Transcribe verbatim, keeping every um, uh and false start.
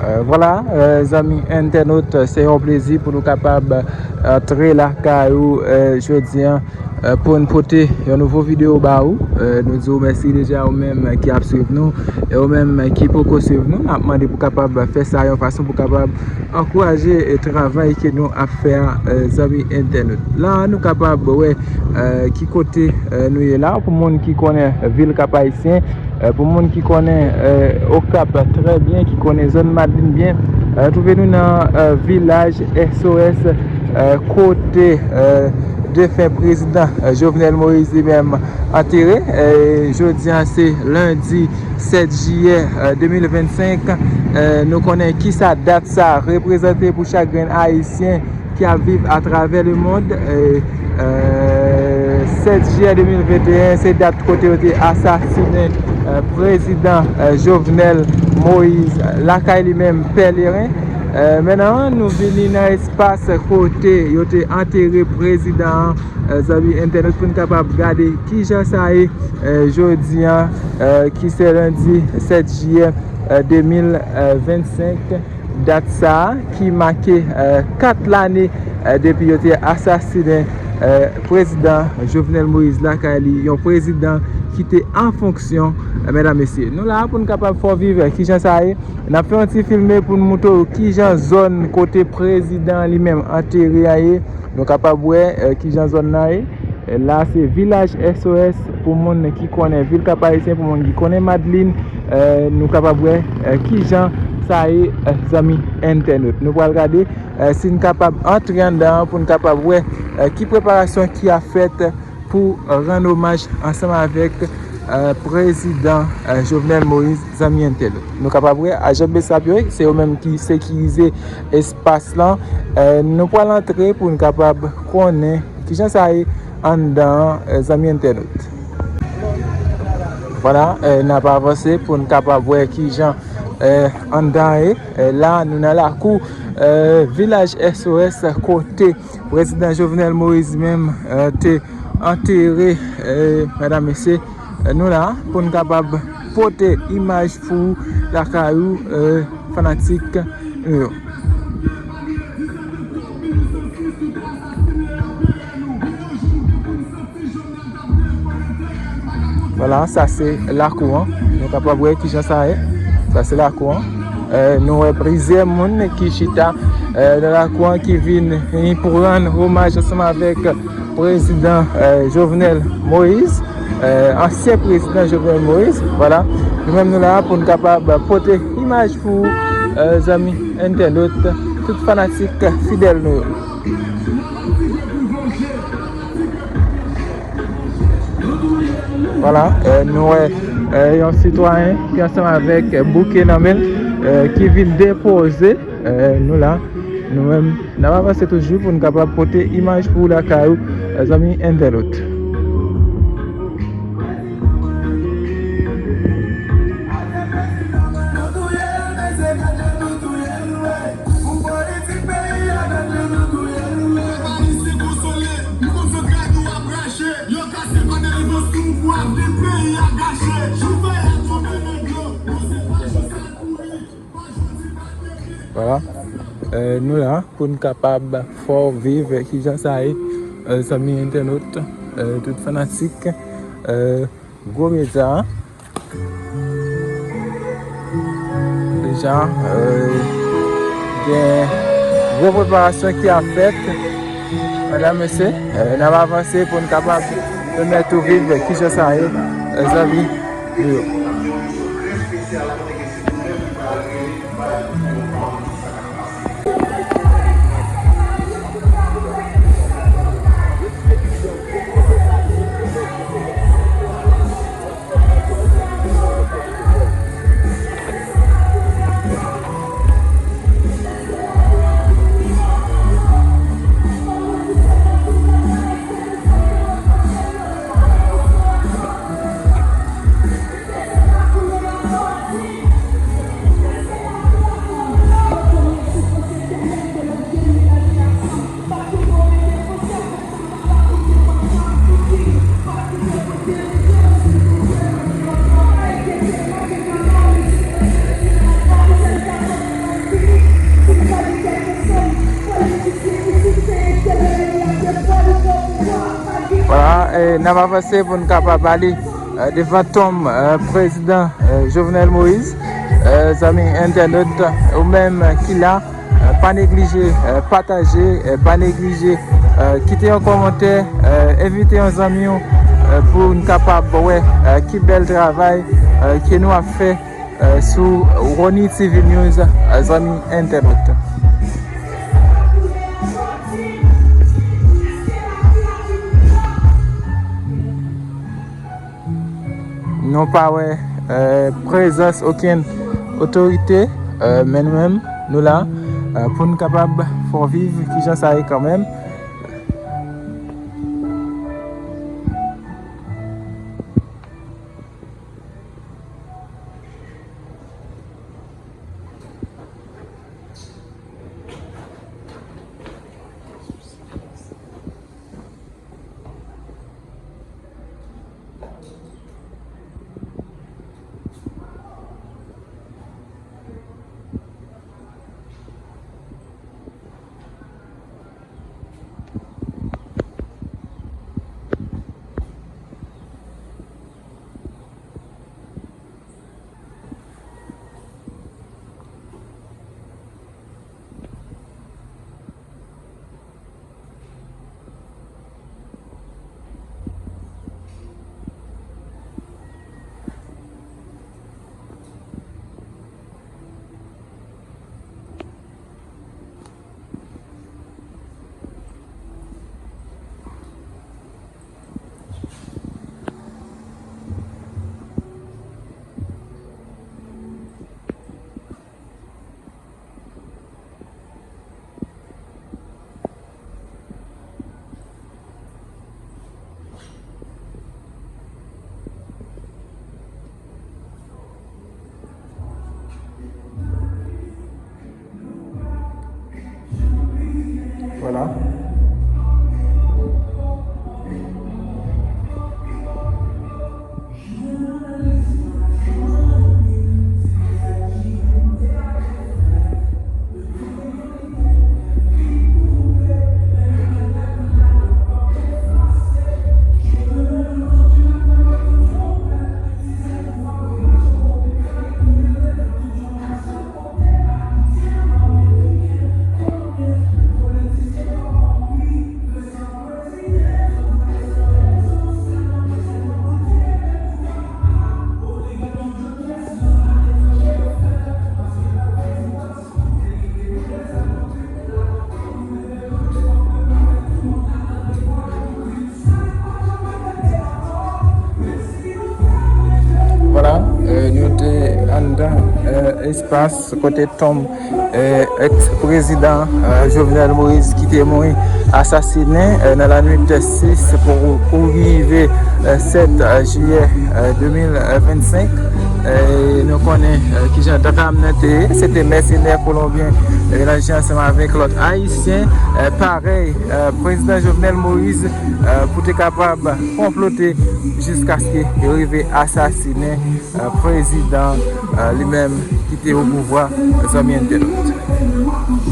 Euh, vwala, euh, zanmi entènot, se yon plezi pou nou kapab, euh, antre lakay ou, euh, jodi a, euh, pou n pote yon nouvo videyo ba ou. Euh, nou di w mèsi deja ou menm ki ap swiv nou, e ou menm ki poko swiv nou, n ap mande pou kapab fè sa yon fason pou kapab ankouraje, euh, travay ke nou ap fè a, euh, zanmi entènot. La, nou kapab wè, euh, ki kote, euh, nou ye la. Pou moun ki konnen vil Kap Ayisyen, euh, pou moun ki konnen, euh, Okap trè byen, ki konnen zòn Madlin byen, euh, twouve nou nan, euh, vilaj S O S, euh, kote, euh, defen prezidan, euh, Jovenel Moïse li menm antere. Euh, jodi a se lendi sèt jiyè, euh, de mil vennsenk. Euh, nou konnen kisa dat sa reprezante pou chak grenn Ayisyen ki ap viv atravè lemond. Euh, euh, sèt jiyè de mil venteyen, se dat kote yo te asasinen, euh, prezidan, euh, Jovenel Moïse lakay li menm Pèleren. Euh, mentnan, nou vini nan espas kote yo te antere prezidan an, euh, zanmi entènot, pou n kapab gade kijan sa ye, euh, jodi a, euh, ki se lendi sèt jiyè, euh, de mil vennsenk. Dat sa a ki make, euh, kat lane, euh, depi yo te asasinen, euh, prezidan Jovenel Moïse lakay li, yon prezidan ki te an fonksyon, euh, medam, mesye. Nou la pou n kapab fè w viv, euh, kijan sa ye. N ap fè yon ti filme pou n moutre w kijan zòn kote prezidan li menm antere a ye. Nou kapab wè, euh, kijan zòn nan ye. La se vilaj S O S pou moun ki konnen vil Kap Ayisyen, pou moun ki konnen Madlin, euh, nou kapab wè, euh, kijan sa ye, euh, zanmi entènot. Nou pral gade, euh, si n kapab antre anndan an pou n kapab wè, euh, ki preparasyon ki ap fèt pou rann omaj ansanm avèk, euh, prezidan, euh, Jovenel Moïse, zanmi entènot. Nou kapab wè ajan Bsap yo, se yo menm ki sekirize espas lan. Euh, nou pral antre pou n kapab konnen kijan sa ye anndan an, euh, zanmi entènot. Vwala, euh, n ap avanse pou n kapab wè kijan, euh, anndan an ye. Euh, la, nou nan lakou, euh, vilaj S O S kote prezidan Jovenel Moïse menm, euh, te antere, euh, medam, mesye. Euh, nou la pou n kapab pote imaj pou ou lakay ou, euh, fanatik nou yo. Vwala, sa se lakou an. Nou kapab wè kijan sa ye. Sa se lakou an. Euh, nou wè plizyè moun ki chita, euh, nan lakou an ki vin, vin pou rann omaj ansanm avèk prezidan, euh, Jovenel Moïse, euh, ansyen prezidan Jovenel Moïse. Vwala, nou menm nou la pou n kapab pote imaj pou, euh, zanmi entènot, tout fanatik fidèl nou yo. Vwala, euh, nou wè, euh, yon sitwayen ki ansanm avèk bouke nan men l, euh, ki vin depoze, euh, nou la, nou menm, n ap avanse toujou pou n kapab pote imaj pou ou lakay ou, euh, zanmi entènot. Vwala. Euh, nou la pou n kapab fè w viv kijan sa ye, euh, zanmi entènot, euh, tout fanatik, euh, Gwo Medya a. Deja, euh, gen gwo preparasyon ki ap fèt. Medam, mesye, euh, n ap avanse pou n kapab pèmèt ou viv kijan sa ye, euh, zanmi nou yo. E, n ap avanse pou n kapab ale, e, devan tonm, e, prezidan, e, Jovenel Moïse. E, zanmi entènot, ou menm ki la, e, pa neglije, e, pataje, e, pa neglije, e, kite yon kòmantè, e, envite yon zanmi w, e, pou n kapab wè, e, ki bèl travay, e, ke nou ap fè, e, sou Rony T V News, e, zanmi entènot. Nou pa wè, e, prezans okenn otorite, e, men nou menm, nou la, e, pou n kapab fè w viv kijan sa ye kanmenm. Vwala. Vwala, e, nou te anndan, e, espas kote tonm, e, eks prezidan, e, Jovenel Moïse ki te mouri asasinen, e, nan lannwit sis pou, pou rive, e, sèt jiyè, e, de mil vennsenk. E, nou konnen, e, kijan dram nan te ye. Se te mèsenè kolonbyen, e, melange ansanm avèk lòt ayisyen, e, parèy, e, prezidan Jovenel Moïse, e, pou te kapab konplote jiskaske yo rive asasinen, e, prezidan, e, li menm ki te o pouvwa, zanmi entènot.